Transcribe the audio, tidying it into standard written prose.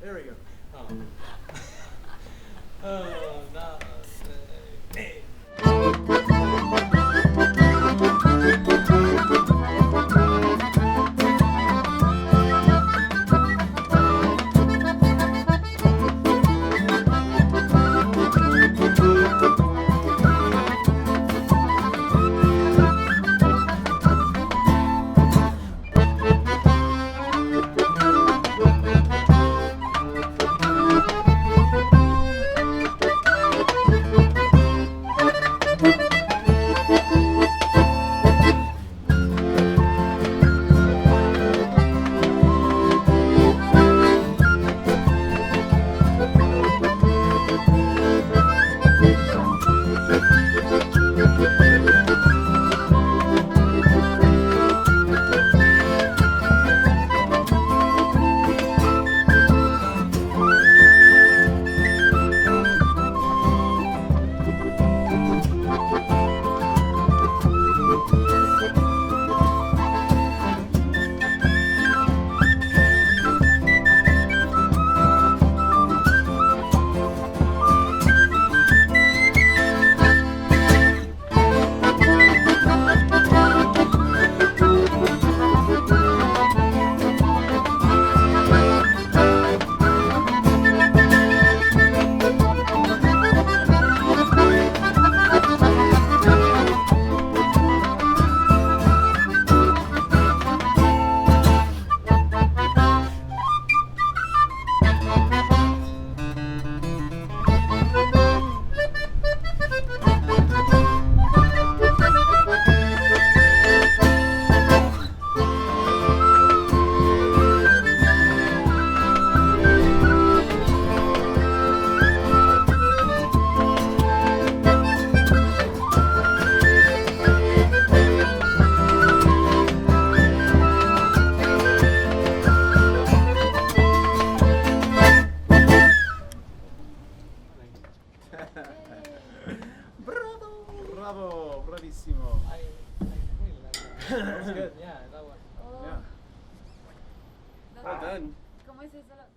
There we go. Oh. Oh, no. Hey. Bravo! Bravo, bravissimo. I really like that. That was good. Yeah, that was. Oh. Yeah. No, Well done. ¿Cómo es eso?